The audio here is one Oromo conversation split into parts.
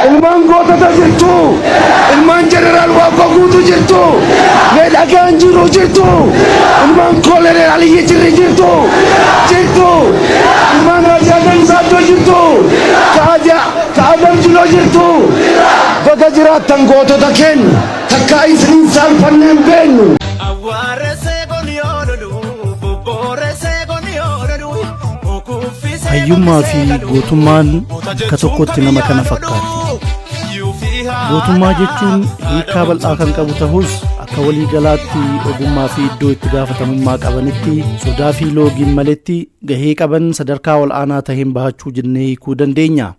Ilmaan gootota jirtu. Ilmaan Jeneraal Waaqoo Guutuu jirtu. Mee dhagaan jiru jirtu. Ilmaan Koloneel Aliyyi Cirri jirtu. Jirtu. Ilmaan Haaji Adam Saaddoo jirtu. Ka Haaji ka Adam Jiloo jirtu. Baga jiraattan gootota keenya. Takkaa isiniin saalfannee hin beennu. Awwaara seegoon yoo lolu, bobboora seegoon yoo lolu, ukuffisee Hayyummaa fi gombisee galu. gootummaan Goota akka jechuun tokkotti nama kana biyyaa fakkaatti. lolu, yuufii Gootummaa haadha, jechuun hiikaa haadha bal'aa kan qabu ta'us akka waliigalaatti ogummaa fi iddoo itti gaafatamummaa qabanitti sodaa fi loogiin maletti gahee qaban sadarkaa ol aanaa taheen bahachuu jennee hiikuu dandeenya.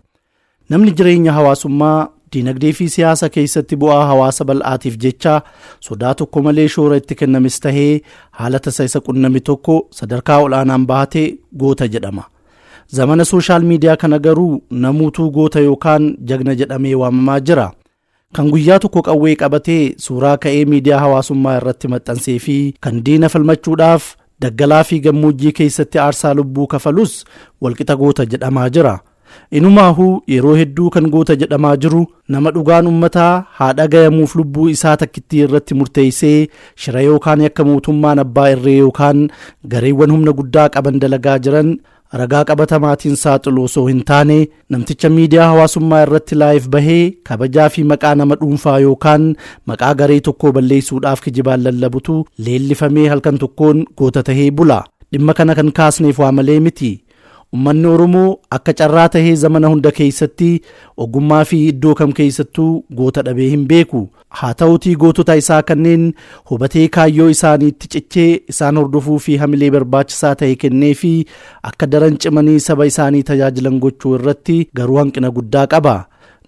Namni jireenya hawaasummaa, dinagdee fi siyaasa keessatti bu'aa hawaasa bal'aatiif jecha sodaa tokko malee shoora itti kennames tahee haala tasa isa qunname tokko sadarkaa ol'aanaan bahate goota jedhama. Zamana sooshaal miidiyaa kana garuu namuutuu goota yookaan jagna jedhamee waamamaa jira. Kan guyyaa tokko qawwee qabatee suuraa ka'ee miidiyaa hawaasummaa irratti maxxansee fi kan diina falmachuudhaaf daggalaa fi gammoojjii keessatti aarsaa lubbuu kafalus walqixa goota jedhamaa jira. Inumaahuu yeroo hedduu kan goota jedhamaa jiru nama dhugaan ummataa haa dhagayamuuf lubbuu isaa takkittii irratti murteessee shira yookaan yakka mootummaan abbaa irree yookaan gareewwan humna guddaa qaban dalagaa jiran ragaa qabatamaatiin saaxilu osoo hin taane namticha miidiyaa hawaasummaa irratti live bahee kabajaa fi maqaa nama dhuunfaa yookaan maqaa garee tokkoo balleessuudhaaf kijibaan lallabutu leellifamee halkan tokkoon goota tahee bula. Dhimma kana kan kaasneef waa malee miti. Ummanni Oromoo akka carraa tahee zamana hunda keessatti ogummaa fi iddoo kam keessattuu goota dhabee hin beeku. Haa ta'utii gootota isaa kanneen hubatee kaayyoo isaaniitti cichee isaan hordofuu fi hamilee barbaachisaa ta'e kennee fi akka daran cimanii saba isaanii tajaajilan gochuu irratti garuu hanqina guddaa qaba.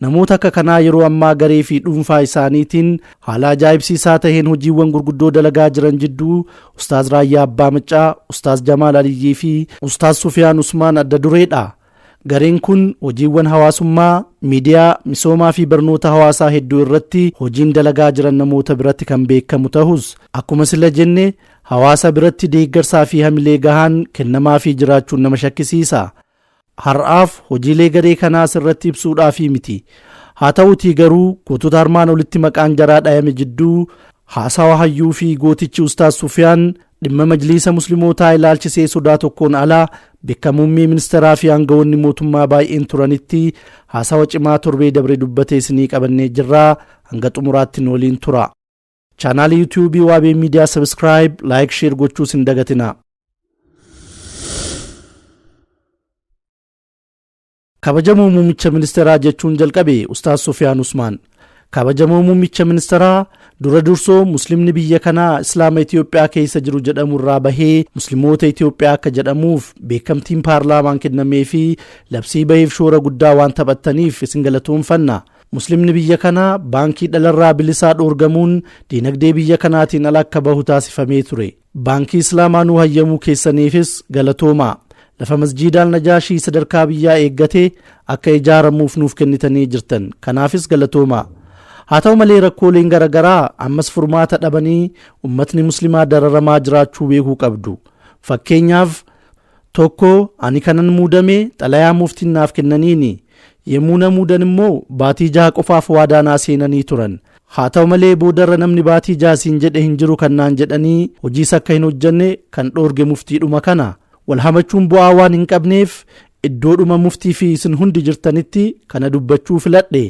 Namoota akka kanaa yeroo ammaa garee fi dhuunfaa isaaniitiin haala ajaa'ibsiisaa taheen hojiiwwan gurguddoo dalagaa jiran jidduu Ustaaz Raayyaa Abbaa Maccaa, Ustaaz Jamaal Aliyyii fi Ustaaz Sufiyaan Usmaan adda dureedha. Gareen kun hojiiwwan hawaasummaa, miidiyaa, misoomaa fi barnoota hawaasaa hedduu irratti hojiin dalagaa jiran namoota biratti kan beekamu tahus akkuma sila jenne hawaasa biratti deeggarsaa fi hamilee gahaan kennamaa fi jiraachuun nama shakkisiisa. Har'aaf hojiilee garee kanaa asirratti ibsuudhaafii miti. Haa ta'utii garuu gootota armaan olitti maqaan jaraa dhayame jidduu haasawa hayyuu fi gootichi Ustaaz Sufiyaan dhimma majliisa muslimootaa ilaalchisee sodaa tokkoon ala bakka muummee ministeeraa fi aangawoonni mootummaa baay'een turanitti haasawa cimaa torbee dabre dubbatee isinii qabannee jirraa hanga xumuraatti nu waliin tura. Chaanaalii yuutiyuubii Waabee Miidiyaa subscribe, like, share gochuus hin dagatinaa. Kabajamoo muummicha ministeeraa jechuun jalqabe Ustaaz Sufiyaan Usmaan. Kabajamoo muummicha ministeeraa dura dursoo muslimni biyya kanaa Islaama Itoophiyaa keessa jiru jedhamu irraa bahee musliimoota Itoophiyaa akka jedhamuuf beekamtiin paarlaamaan kennamee fi labsii baheef shoora guddaa waan taphattaniif isin galatoonfanna. Muslimni biyya kanaa baankii dhalarraa bilisaa dhoorgamuun diinagdee biyya kanaatiin ala akka bahu taasifamee ture. Baankii Islaamaa nuu hayyamuu keessaniifis galatoomaa. Lafa masjiida Al-Najaashii sadarkaa biyyaa eeggate akka ijaaramuuf nuuf kennitanii jirtan. Kanaafis galatoomaa. Haa ta'u malee rakkooleen garaagaraa ammas furmaata dhabanii ummatni muslimaa dararamaa jiraachuu beekuu qabdu. Fakkeenyaaf tokko ani kanan muudame xalayaa muftiin naaf kennaniini. Yemmuu na muudan immoo baatii 6 qofaaf waadaa naa seenanii turan. Haa ta'u malee boodarra namni baatii 6 siin jedhe hin jiru kan naan jedhanii hojiis akka hin hojjanne kan dhoorge muftiidhuma kana. Wal hamachuun bu'aa waan hin qabneef iddoodhuma muftii fi isin hundi jirtanitti kana dubbachuu filadhe.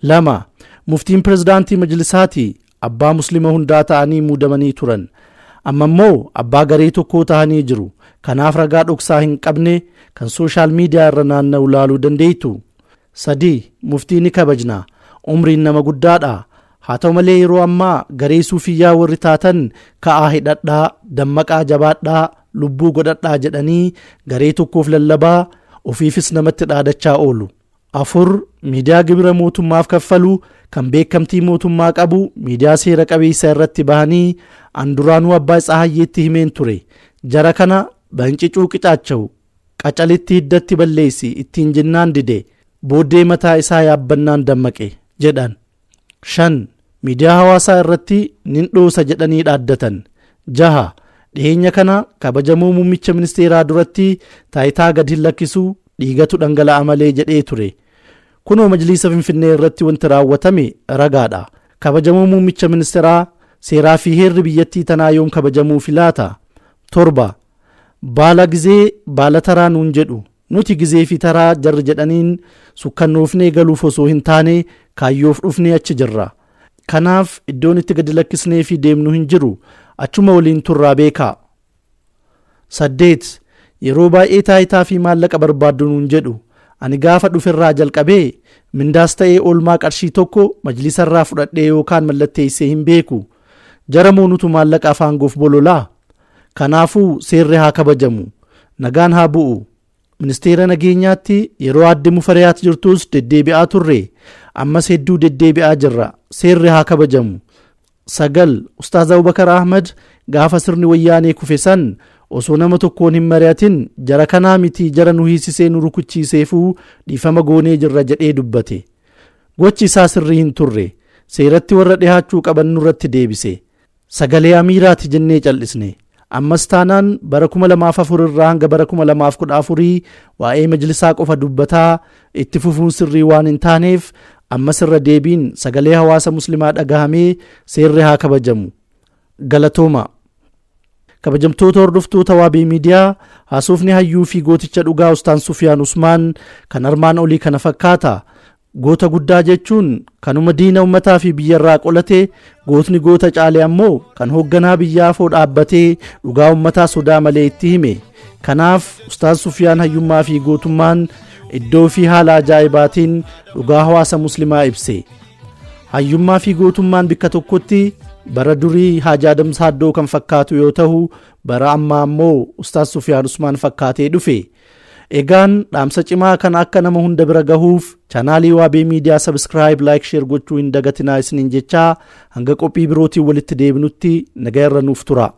2. Muftiin pirezidaantii majlisaati. Abbaa muslima hundaa ta'anii muudamanii turan. Amma immoo abbaa garee tokkoo ta'anii jiru. Kanaaf ragaa dhoksaa hin qabne kan sooshaal miidiyaa irra naanna'u laaluu dandeeytu. 3. Muftii ni kabajna. Umriin nama guddaadha. Haa ta'u malee yeroo ammaa garee suufiyyaa warri taatan ka'aa hidhadhaa, dammaqaa jabaadhaa, lubbuu godhadhaa jedhanii garee tokkoof lallabaa ofiifis namatti dhaadachaa oolu. 4. Miidiyaa gibira mootummaaf kaffalu kan beekamtii mootummaa qabu miidiyaa seera qabeessa irratti bahanii an duraanuu Abbaa Tsahayyeetti himeen ture. Jara kana bancicuu qicaachawu qacalitti hiddatti balleessi ittiin jennaan dide booddee mataa isaa yaabbannaan dammaqe jedhan. 5. Miidiyaa hawaasaa irratti nin dhoosa jedhanii dhaaddatan. 6. Dhiheenya kana kabajamoo muummicha ministeeraa duratti taayitaa gad hin lakkisu dhiigatu dhangala'a malee jedhee ture. Kunoo majliisa Finfinnee irratti wanti raawwatame ragaadha. Kabajamoo muummicha ministeeraa, seeraa fi heerri biyyattii tanaa yoom kabajamuufi laata? 7. Baala gizee baala taraa nuun jedhu. Nuti gizee fi taraa jarri jedhaniin sukkannoofnee galuuf osoo hin taane kaayyoof dhufnee achi jirra. Kanaaf iddoon itti gadi lakkisnee fi deemnu hin jiru. Achuma waliin turraa beekaa. 8. Yeroo baay'ee taayitaa fi maallaqa barbaaddu nuun jedhu. Ani gaafa dhuferraa jalqabee mindaas ta'ee oolmaa qarshii tokko majlisarraa fudhadhee yookaan mallatteessee hin beeku. Jara moo nutu maallaqa afaangoof bololaa? Kanaafuu seerri haa kabajamu. Nagaan haa bu'u. Ministeera nageenyaatti yeroo aadde Mufariyaat jirtus deddeebi'aa turre. Ammas hedduu deddeebi'aa jirra. Seerri haa kabajamu. 9. Ustaaz Abubakar Ahmad gaafa sirni wayyaanee kufe san osoo nama tokkoon hin mari'atin jara kanaa miti jara nu hiisisee nu rukuchiiseefuu dhiifama goonee jirra jedhee dubbate. Gochi isaa sirrii hin turre. Seeratti warra dhihaachuu qaban nurratti deebise. Sagalee Amiiraati jennee cal'isne. Ammas taanaan bara 2004 irraa hanga bara 2014 waa'ee majlisaa qofa dubbataa itti fufuun sirrii waan hin taaneef ammas irra deebiin sagalee hawaasa muslimaa dhagahamee seerri haa kabajamu. Galatooma. Kabajamtoota hordoftoota Waabii Miidiyaa, haasofni hayyuu fi gooticha dhugaa Ustaan Sufiyaan Usmaan kan armaan olii kana fakkaata. Goota guddaa jechuun kanuma diina ummataa fi biyyarraa qolate, gootni goota caale ammoo kan hoogganaa biyyaa afoo dhaabbatee dhugaa ummataa sodaa malee itti hime. Kanaaf Ustaaz Sufiyaan hayyummaa fi gootummaan iddoo fi haala ajaa'ibaatiin dhugaa hawaasa muslimaa ibse. Hayyummaa fi gootummaan bikka tokkotti bara durii Haji Adam Saaddoo kan fakkaatu yoo ta'u, bara ammaa ammoo Ustaaz Sufiyaan Usmaan fakkaatee dhufe. Egaan dhaamsa cimaa kana akka nama hunda bira gahuuf chaanaalii Waabee Miidiyaa subscribe, like, share gochuu hin dagatinaa isiniin jechaa, hanga qophii birootiin walitti deebinutti nagaa irra nuuf tura.